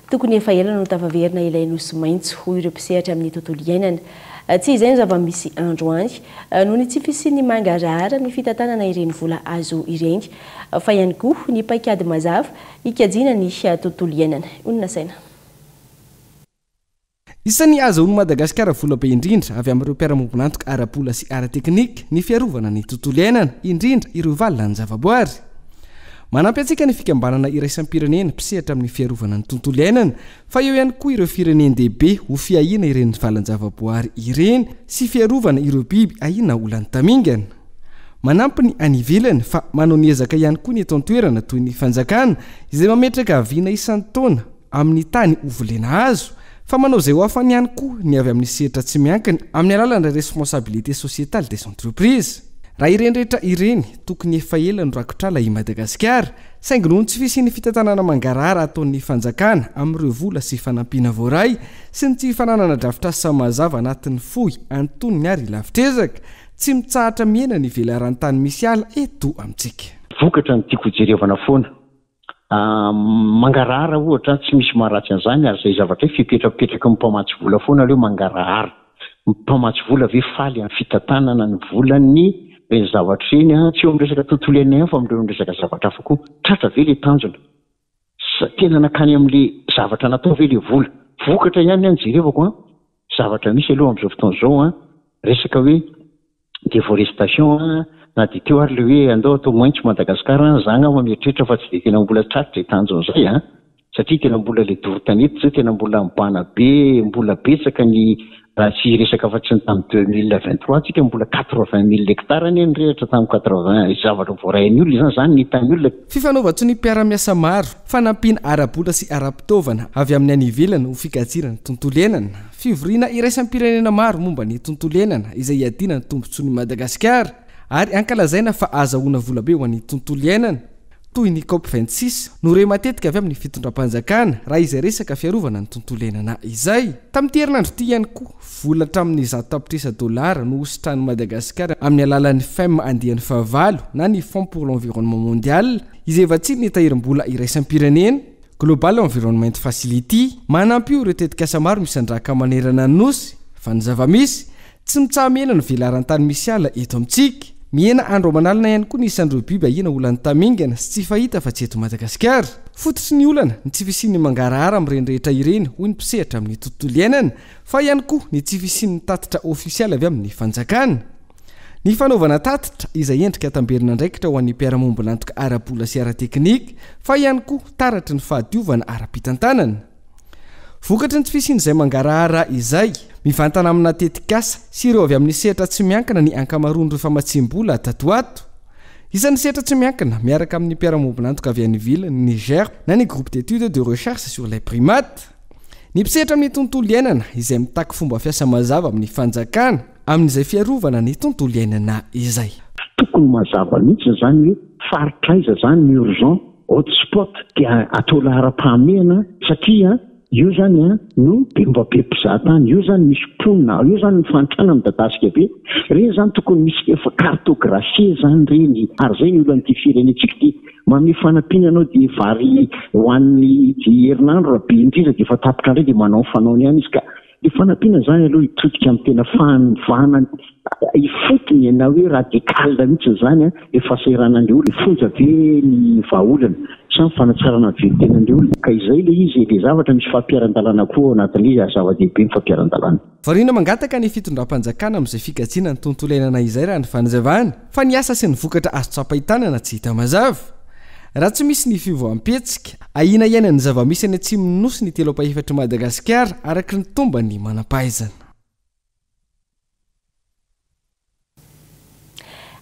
Tokony efa ela no tafaverina ilay Nosy Maitso, hoy ireo mpisehatra amin'ny tontolo iainana. Tsy izay no zava-misy androany, noho ny tsy fisian'ny mangarahara amin'ny fitantanana ireny vola azo ireny, fa ihany koa ny paikady mazava hikajiana ny tontolo iainana. Onona saina. Isan'ny ahazahoan'i Madagasikara vola be indrindra avy amin'ireo mpiara-miombon'antoka ara-bola sy ara-teknika ny fiarovana ny tontolo iainana, indrindra ireo valan-javaboary. Manampy antsika ny fikambanana iraisam-pirenena mpisehatra amin'ny fiarovana ny tontolo iainana, fa eo ihany koa ireo firenen-dehibe ho fiahiana ireny valan-javaboary ireny sy fiarovana ireo biby ahiana ho lany tamingana. Manampy ny any ivelany fa manao ny ezaka ihany koa ny eto an-toerana toy ny fanjakana izay mametraka vina isan-taona amin'ny tany ho volena hazo, fa manao izay ho afany ihany koa ny avy amin'ny sehatra tsy miankina amin'ny alalan'ny responsabilité sociétale des entreprises. Raha ireny rehetra ireny, tokony efa ela no rakotr'ala i Madagasikara, saingy noho ny tsy fisian'ny fitantanana mangarahara ataon'ny fanjakana amin'ireo vola sy fanampiana voaray sy ny tsy fananana drafitrasa mazava anatin'ny fohy, antonony ary lavitr'ezaka, tsy mitsahatra mihena ny velaran-tany misy ala eto amintsika. Vokatra no tiako hojerevana foana. Mangarahara ohatra, tsy misy maharatsy an'izany ary izay zavatra hoe fipetrapetraky ny mpamatsy vola foana aleo mangarahara. Ny mpamatsy vola ve faly amin'ny fitantanana ny volany ireny zavatra ireny an, tsy eo amin'ny resaka tontolo iainana ihany fa amin'ireo resaka zavatra hafa koa. Tratra ve ilay tanjona? Sa tena nankany amin'ilay zavatra natao ve ilay vola? Vokatra ihany ny ahy no jerevako an, zavatra misy aloha amin'izao fotoana izao an, resaka hoe Deforestation a, na dia teo ary le hoe andao atao maitso Madagascar a, za angamba mieritreritra fa tsy dia tena mbola tratra izay tanjona izay a! Satria tena mbola le doro tanety zao tena mbola mibana be, mbola betsaka ny raha tsy hiresaka afa-tsy ny tamin'ny 2023 tsika mbola 80 mille hectares anie nirehitra tamin'ny 80 zavatra voarain'ny olona izany, izany ny hitan'ny olona. Fifanaovan-tsonia mpiara-miasa maro, fanampiana ara-bola sy ara-pitaovana avy amin'ny any ivelany ho fikajiana ny tontolo iainana, fivoriana iraisam-pirenena maro momba ny tontolo iainana izay iadiana ny tombontsoan'i Madagasikara ary ankalazaina fa ahazahoana volabe ho an'ny tontolo iainana, toy ny Cop 26, no re matetika avy amin'ny fitondram-panjakana raha izay resaka fiarovana ny tontolo iainana izay. Tamin'ity herinandro ity ihany koa, vola hatramin'ny 100 tapitrisa dolara no hositrahan'i Madagasikara amin'ny alalan'ny FEM andiany fahavalo na ny Fonds pour l'environnement mondial izay vatsian'ny tahirim-bola iraisam-pirenena, Global Environment Facility. Manampy io ireo tetikasa maro misandrahaka manerana ny Nosy, fa ny zava-misy, Tsy mitsaha-mihena ny velaran-tany misy ala eto amintsika. Mihena andro aman'alina ihany koa ny isan'ireo biby ahiana ho lany tamingana sy tsy fahita afa-tsy eto Madagasikara. Fototry ny olana ny tsy fisian'ny mangarahara amin'ireny rehetra ireny, hoy ny mpisehatra amin'ny tontolo iainana, fa ihany koa ny tsy fisian'ny tatitra ofisialy avy amin'ny fanjakana. Ny fanaovana tatitra, izay endrika tamberin'andraikitra ho an'ny mpiara-mombon'antoka ara-bola sy ara-teknika, fa ihany koa taratry ny fahadiovana ara-pitantanana. Vokatry ny tsy fisian'izay mangarahara izay, mivantana amina tetikasa sy ireo avy amin'ny sehatra tsy miankina ny ankamaroan'ireo famatsiam-bola tato ho ato. Isan'ny sehatra tsy miankina miaraka amin'ny mpiara-miombon'antoka avy any ivelany ny GERP na ny Groupe d'études de recherche sur les primates. Ny mpisehatra amin'ny tontolo iainana izay mitaky fomba fiasa mazava amin'ny fanjakana amin'izay fiarovana ny tontolo iainana izay. Tokony mazava mihitsy izany hoe faritra aiza izany ny urgent Hot spot dia atao laharam-pahamehana satria io zany an no be mba be mpizaha tany, io zany misy mponina, io zany ny fahantrana midadasika be, reny zany tokony misy efa cartographie zany reny ary zay ny olan'ity firenentsika ity, manome fanampiana anao dia vary hoan'ny herinandro raha be indrindra dia efa tapitra indray dia manao ny fanaony ihany izy ka Ny fanampiana izany aloha hitodika amin'ny tena fanovana ifotony na hoe radical mihitsy izany ilay fahasahiranan'ilay olona. Fonja ve ny vahaolana sa ny fanatsarana ny velon-tenan'ilay olona? Ka izay ilay izy e, ilay zavatra misy fampiharan-dalàna koa ao anatin'ilay izy ary zava-dehibe ny fampiharan-dalàna. Variana mangataka ny fitondram-panjakana amin'izay fikajiana ny tontolo iainana izay raha ny fanazavana, fa ny asa sy ny vokatra azo tsapain-tanana tsy hita mazava. Raha tsy misy ny fiovam-pihetsika, ahiana hiaina ny zava-misy any atsimon'ny Nosy ny telo ampahefatr'i Madagasikara, araka ny tomban'ny manam-pahaizana.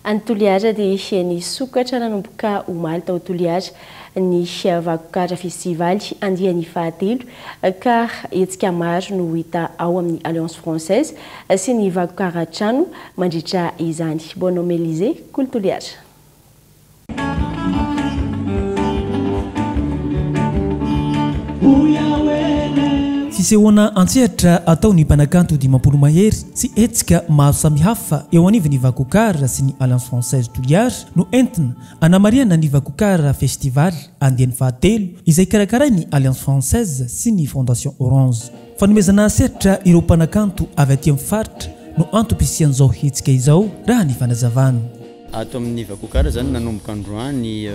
Any Toliara dia nisokatra nanomboka omaly tao Toliara ny Vakokara Festivaly andiany fahatelo ka hetsika maro no hita ao amin'ny Alliance Française sy ny Vakokara Trano mandritra izany. Bonhomme Elysée, Kolo Toliara. Fisehoana an-tsehatra ataon'ny mpanakanto 50 mahery sy hetsika maro samihafa eo anivon'ny Vakokar sy ny Alliance Française Toliara no entina hanamarihana ny Vakokar Festival andiany fahatelo izay karakarain'ny Alliance Française sy ny Fondation Orange. Fanomezana sehatra ireo mpanakanto avy aty amin'ny faritra no antom-pisian'izao hetsika izao raha ny fanazavana. Ato amin'ny Vakokara izany nanomboka androany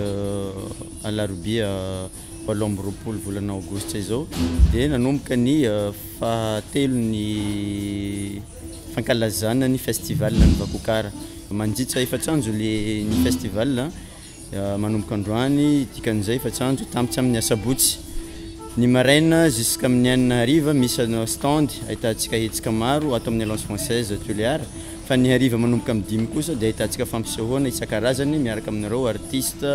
alarobia 28 volana aogositra izao dia nanomboka ny fahatelon'ny fankalazana ny festival ny Vakokara. Mandritra efatr'andro le ny festival manomboka androany dikan'izay efatr'andro tapitra amin'ny asabotsy. Ny maraina jusqu'amin'ny enina hariva misy stand ahitantsika hetsika maro ato amin'ny Alliance Française Tuléar. Fa ny hariva manomboka amin'ny dimy kosa dia ahitantsika fampisehoana isan-karazany miaraka amin'ireo artiste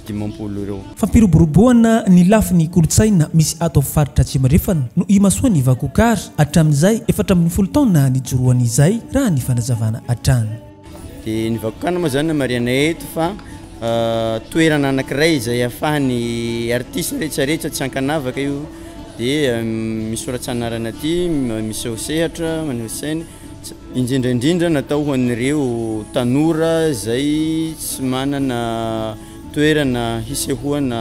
50 ireo. Fampiroboroboana ny lafiny kolontsaina misy ato amin'ny faritra Atsimo Andrefana no imasoan'ny Vakokara hatramin'izay 14 taona nijoroany izay raha ny fanazavana hatrany. Dia ny Vakokana moa izany marihanay eto fa toerana anankiray izay ahafahan'ny artiste rehetrarehetra tsy ankanavaka io dia misoratra anarana aty, miseho sehatra, maneho scène. Indrindra indrindra natao ho an'ireo tanora izay tsy manana toerana hisehoana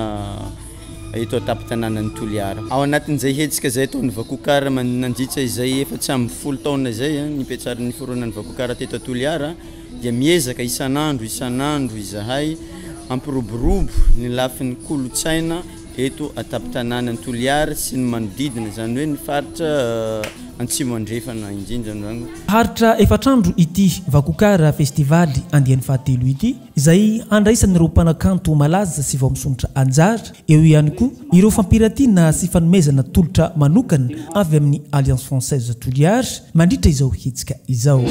eto an-tampon-tanànan'i Toliara. Ao anatin'izay hetsika izay ataon'ny Vakokara nandritra izay 14 taona izay nipetrahan'ny niforonan'ny Vakokara teto Toliara dia miezaka isan'andro isan'andro izahay hampiroborobo ny lafiny kolontsaina. eto an-tampon-tanànan'i Toliara sy ny manodidina, izany hoe ny faritra Antsimo Andrefana indrindra no. Haharitra efatr'andro ity Vakokara Festival andiany fahatelo ity, izay handraisan'ireo mpanakanto malaza sy vao misondrotra anjara, eo ihany koa ireo fampiratiana sy fanomezana tolotra manokana avy amin'ny Alliance Française Toliara mandritra izao hetsika izao.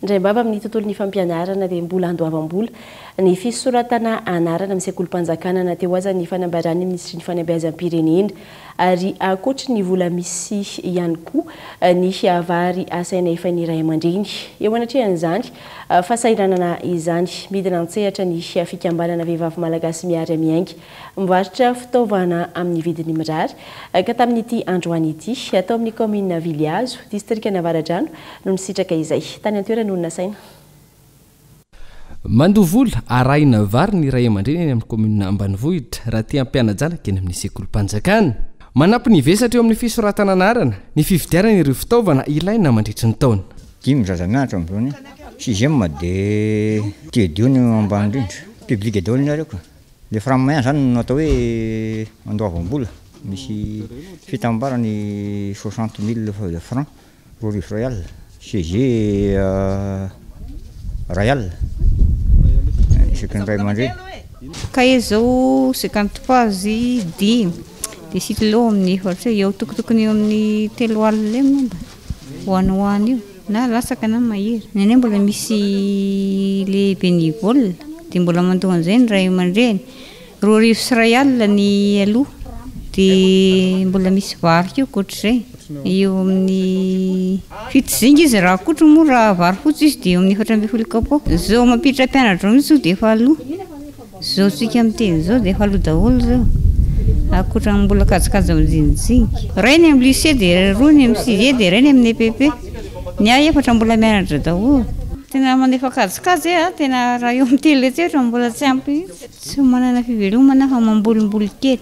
Indraim-bava amin'ny tontolon'ny fampianarana dia mbola andoavam-bola ny fisoratana anarana amin'ny sekolim-panjakana na teo aza ny fanambaran'ny minisitry ny fanabeazam-pirenena ary ankoatry ny vola misy ihany koa ny vary asaina efain'ny ray aman-dreny. Eo anatrehan'izany fahasahiranana izany, midina an-tsehatra ny fikambanana Vehivavy Malagasy Miary Miainga mivarotra fitaovana amin'ny vidiny mirary ka tamin'ity androany ity, tao amin'ny kaominina Vilihazo, distrikan'Avaradrano no nisitraka izay. Tany an-toerana no nasaina. Mandoa vola arahina vary ny ray aman-dreny eny amin'ny kaominina ambanivohitra raha te hampiana-janaka eny amin'ny sekolim-panjakana. Manampy ny vesatra eo amin'ny fisoratana anarana ny fividianana ireo fitaovana ilaina mandritry ny taona. Dimy ny zaza mianatra amin'izao ny sixième dia TEDIO no ambany indrindra. Public daholo ny areo ka. Le franc moyen zany no atao hoe andoavam-bola, misy fitambarany 60 000 francs, 2000 iray alina, CG iray alina isaky ny ray aman-dreny. Cahier zao 50 pages dimy, de stylo amin'ny efatra eo, tokotokony eo amin'ny telo alina eo angamba ho any ho any eo. Na latsaka na mahery. Ny anay mbola misy le bénévole dia mbola mandoa an'izay ny ray aman-dreny. 2002 ny aloha dia mbola misy vary koa ankoatr'izay. Eo amin'ny fito zinga izy raha akotry moa raha vary fotsy izy dia eo amin'ny 14 kapoaka. Izao mampiditra mpianatra izao mihitsy dia efa aloha. Zao tsika miteny zao dia efa aloha daholo ireo. Ankoatra ny mbola kajikajy majinijinika. Iray ny amin'ny lycée dia roa ny amin'ny sixième dia iray ny amin'ny EPP. Ny ahy efatra mbola mianatra daholo. Tena manefa kajikajy e, tena raha eo amin'ny telo hetsy eo mbola tsy ampy mihitsy. Tsy manana fivelomana fa mambolimboly kely.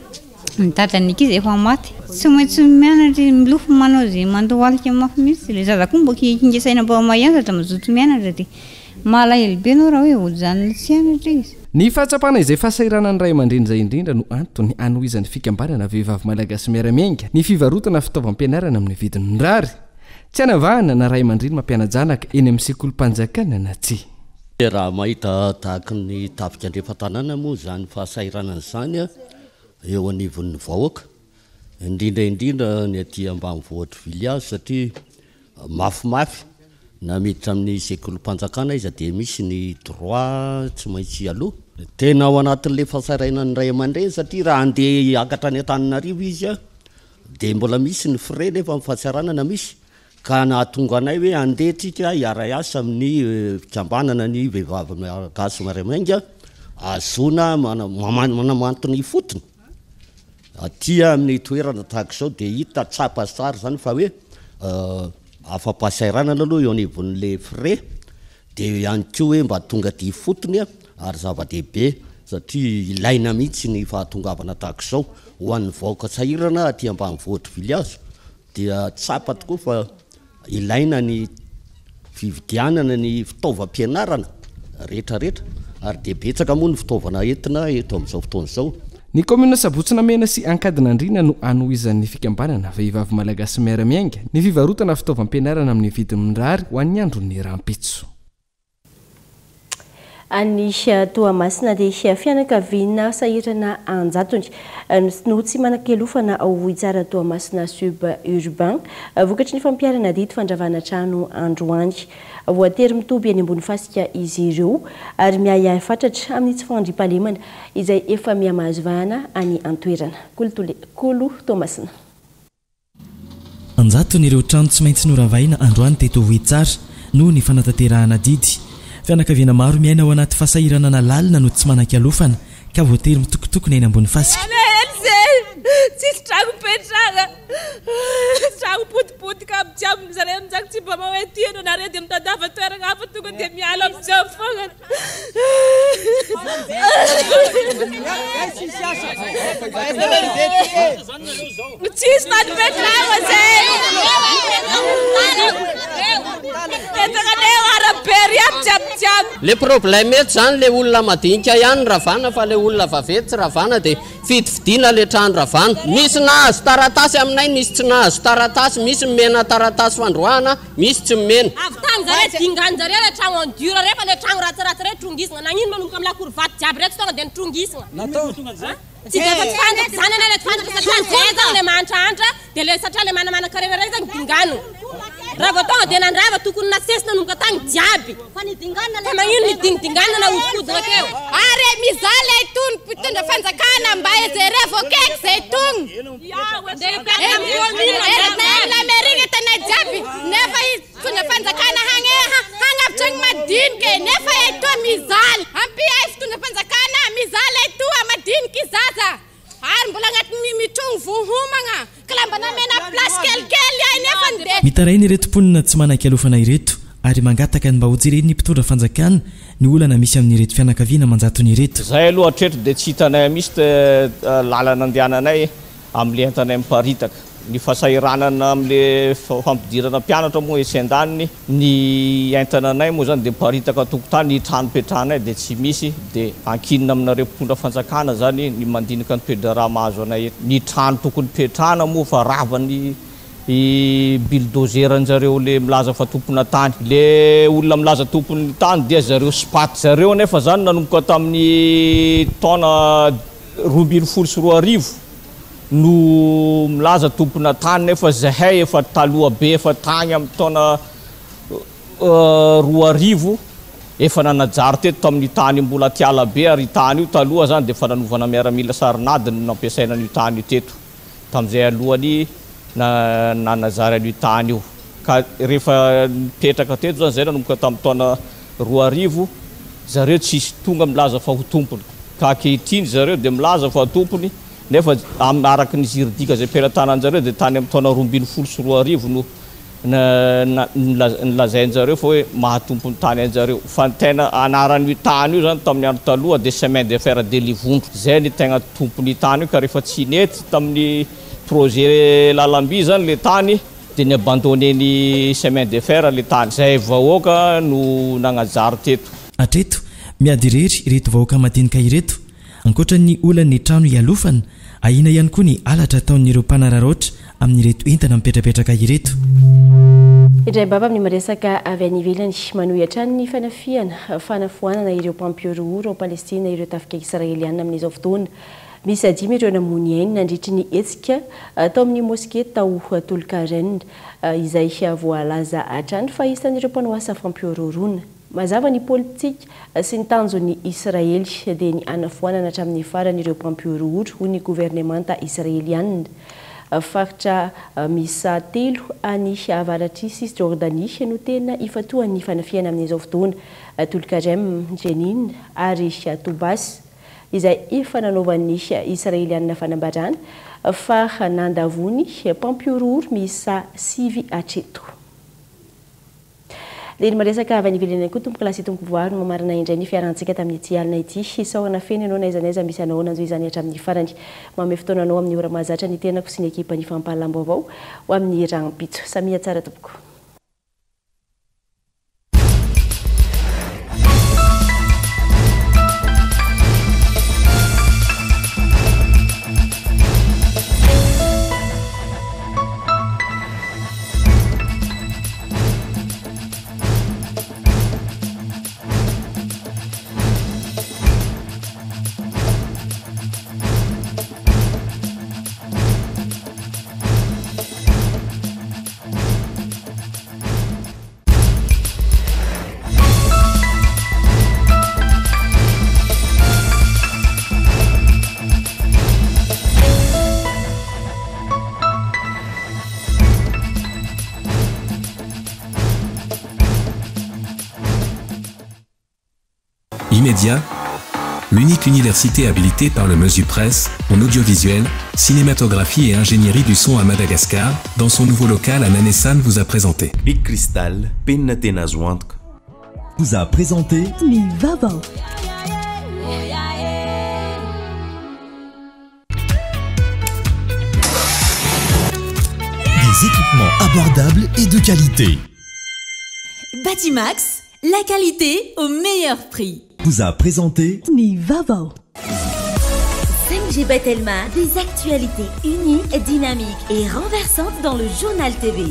Ny dadan'ny ankizy efa maty. Tsy maintsy mianatra izy, milofo manao izay mandohalika mafy mihitsy. Ilay zaza koa mba kinga saina mba mahay ihany sady mazoto mianatra dia Malahelo be anao raha hoe hojanona tsy hianatra izy. Ny fahatsapana izay fahasahiranan'ny ray aman-dreny izay indrindra no antony hanohizan'ny fikambanana Vehivavy Malagasy Miara-Miainga ny fivarotana fitaovam-pianarana amin'ny vidiny mirary. Tsy anavahana na ray aman-dreny mampiana-janaka eny amin'ny sekolim-panjakana na tsia. Raha mahita tahaky ny tafika andrefan-tanàna moa izany fahasahiranana izany eo anivon'ny vahoaka, indrindra indrindra ny aty ambanivohitr'i Vilihazo satria Mafimafy, na miditra amin'ny sekolim-panjakana iza dia misy ny droit tsy maintsy aloa. Tena ao anatin'ilay fahasahiranan'ny ray aman-dreny satria raha handeha hiakatra any Antananarivo izy dia mbola misy ny frais nefa ny fahasahiranana misy ka nahatonga anay hoe handeha tsika hiara-hiasa amin'ny fikambanana ny vehivavy malagasy Mariamainga ahazoana manamantona ifotony. Aty amin'ny toerana tahaka izao dia hita tsapa tsara izany fa hoe afa-pahasahiranana aloha eo anivon'ilay frais dia eo ihany koa hoe mba tonga aty ifotony ary zava-dehibe satria ilaina mihitsy ny fahatongavana tahaka izao ho an'ny vahoaka sahirana aty ambanivohitr'i Vilihazo dia tsapa tokoa fa Ilaina ny fividianana ny fitaovam-pianarana rehetrarehetra ary dia betsaka moa ny fitaovana entina eto amin'izao fotoana izao. Ny kaominina Sabotsy Namehana sy Ankadinandriana no hanohizan'ny fikambanana Vehivavy Malagasy Miara-Miainga ny fivarotana fitaovam-pianarana amin'ny vidiny mirary ho an'ny andron'ny rahampitso. Any Toamasina dia fianakaviana sahirana an-jatony no tsy manan-kialofana ao Vohitsara Toamasina Sub Urbain vokatry ny fampiharana didy fandravana trano androany. Voatery mitoby eny ambony fasika izy ireo ary miahiahy fatratra amin'ny tsy fandriampahalemana izay efa miha-mahazo vahana any an-toerana. Kolo Toamasina. An-jatony ireo trano tsy maintsy noravaina androany teto Vohitsara noho ny fanatanterahana didy. Fianakaviana maro miaina ao anaty fahasahiranana lalina no tsy manan-kialofana ka voatery mitokotokona eny ambony fasika. Malahelo zay, tsisy tragno ipetrahana, tragno potipotika aby. jiaby zareo amin'izany tsy mba mahay tiana nareo dia mitadiava toerana hafa tonga dia miala amin'izao foana. Tsisy tany ipetrahana zay. Mipetraka aneo arabe ry aby jiaby jiaby. Le problème eto zany le olona madinika ihany ravana fa le olona vaventy tsy ravana de fidifidiana le trano ravana. Misy nahazo taratasy aminay misy tsy nahazo taratasy, misy nomena taratasy fandroahana, misy tsy nomena. Avy tany zareo dinganin-jareo le tragno en dur reo fa le tragno ratsiratsy reo trongisina nagnino manomboka am lakory vato jiaby reo tsy tonga de nitrongisina tsy de efa tsy fantatro zany anie le tsy fantatro satria zay zany le mahantrahantra de le satria le manamanakarena reo zany dinganina raha vao tonga de nandrava tokony nasesy nanomboka tagny jiaby fa magnino nidingidinganina nahodinkodina teo. Ary mizaly itony mpitondra fanjakana mba jerevo akaiky zay itony. L'Amérique tanay jiaby nefa izy mpitondra fanjakana hagny hagnavotra ny madiniky e nefa etoa mizaly. Ampia fitondra fanjakana mizaly etoa madiniky zaza ary mbola agnatin'ny mitrongy vohomagna ka la mba namena place kelikely ay nefa de. Mitaraina ireto mponina tsy manan-kialofana ireto ary mangataka ny mba hojeren'ny mpitondra fanjakana ny olana misy amin'ireto fianakaviana aman-jatony ireto. Zay aloha hatreto dia tsy hitanay mihitsy lalana andehananay amin'ilay entanay miparitaka. Ny fahasahiranana amin'ilay fampidirana mpianatra moa etsy andaniny, ny entana anay moa izany dia miparitaka an-tokotany, ny trano ipetrahanay dia tsy misy, dia ankinina aminareo mpitondra fanjakana izany ny mandinika ny toe-draharaha mahazo anay eto. Ny trano tokony hipetrahana moa efa ravan'ny bulldozer-njareo le milaza fa tompona tany. Le olona milaza tompon'ny tany dia zareo spat. Zareo anefa izany nanomboka tamin'ny taona 2012 no milaza tompona tany nefa zahay efa taloha be efa tagny amin'ny taona 2000 efa nanajary teto tamin'io tany mbola tiala be ary io tany io taloha zany dia efa nanovana miaramila sarinady no nampiasaina an'io tany io teto tamin'izay alohany nanajary an'io tany io ka rehefa nipetraka teto zany zay nanomboka tamin'ny taona 2000 zareo tsisy tonga milaza fa ho tompony ka ankehitriny zareo dia milaza fa tompony nefa araka ny ziridika izay pelatananjareo dia tany amin'ny taona 2012 no nolazainjareo fa hoe mahatompony tany anjareo fa ny tena anaran'io tany io zany tamin'ny andro taloha dia chemin de fer de l'Ivondro zay ny tegna tompon'io tany io ka rehefa tsy nety tamin'ny projet lalamby zany le tany dia ny abandonner ny chemin de fer le tany zay vahoaka no nagnajary teto. Hatreto, miady irery ireto vahoaka madinika ireto. Ankoatra ny olan'ny trano hialofana, ahiana ihany koa ny halatra ataon'ireo mpanararaotra amin'ireto entana mipetrapetraka ireto. Indray baba amin'ny miresaka avy any ivelany, manohy hatrany ny fanafihana, fanafoanana ireo mpampihorohoro ao Palestina ireo tafika Israeliana amin'izao fotoana. Miisa dimy ireo namoy ny ainy nandritry ny hetsika tao amin'ny moske tao Tulkarem, izay voalaza hatrany fa isan'ireo mpanao asa fampihorohoroana. Mazava ny politika sy ny tanjon'i Israely dia ny hanafoanana hatramin'ny farany ireo mpampihorohoro, hoy ny governemanta Israeliana. Faritra miisa telo any avaratr'i Cisjordanie no tena ifantohan'ny fanafihana amin'izao fotoana, Tulkarem, Jenin ary Tubas. izay efa nanaovan'ny Israelianina fanambarana fa nandavoany mpampihorohoro miisa sivy hatreto. Dia ny miresaka avy any ivelany ihany koa tompokolahy sy tompokovavy no mamarana indray ny fiarahantsika tamin'ity alina ity. Isaorana feno ianao na aiza na aiza misy anao nanjo izany hatramin'ny farany. Manome fotoana anao amin'ny ora mahazatra ny tenako sy ny ekipan'ny fampahalalam-baovao ho amin'ny rahampitso. Samia tsara tompoko. Immédiat, L'unique université habilitée par le Mesupresse en audiovisuel, cinématographie et ingénierie du son à Madagascar, dans son nouveau local à Nanessan vous a présenté. Big Cristal, penina tena azo antoka. Vous a présenté Ny vaovao. Des équipements abordables et de qualité. Batimax, la qualité au meilleur prix. Vous a présenté Ny vaovao. 5G Batelma, des actualités uniques, dynamiques et renversantes dans le journal TV.